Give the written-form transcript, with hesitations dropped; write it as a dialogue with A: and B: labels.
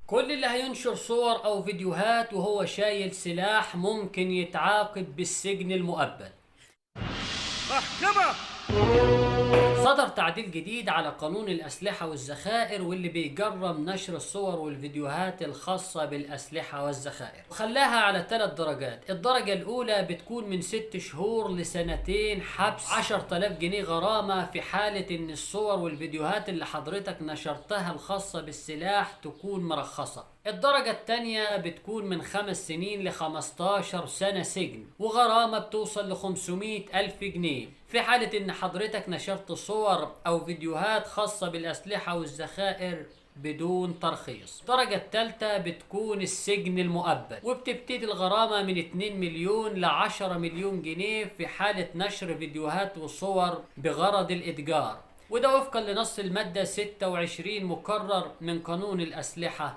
A: كل اللي هينشر صور أو فيديوهات وهو شايل سلاح ممكن يتعاقب بالسجن المؤبد.
B: محكمة.
A: صدر تعديل جديد على قانون الأسلحة والذخائر، واللي بيجرم نشر الصور والفيديوهات الخاصة بالأسلحة والذخائر، وخلاها على 3 درجات. الدرجة الأولى بتكون من 6 شهور لسنتين حبس، 10,000 جنيه غرامة في حالة إن الصور والفيديوهات اللي حضرتك نشرتها الخاصة بالسلاح تكون مرخصة. الدرجة التانية بتكون من 5 سنين ل15 سنة سجن، وغرامة بتوصل ل500,000 جنيه في حالة إن حضرتك نشرت صور أو فيديوهات خاصة بالأسلحة والذخائر بدون ترخيص. الدرجة الثالثة بتكون السجن المؤبد، وبتبتدي الغرامة من 2 مليون ل10 مليون جنيه في حالة نشر فيديوهات وصور بغرض الإتجار، وده وفقا لنص المادة 26 مكرر من قانون الأسلحة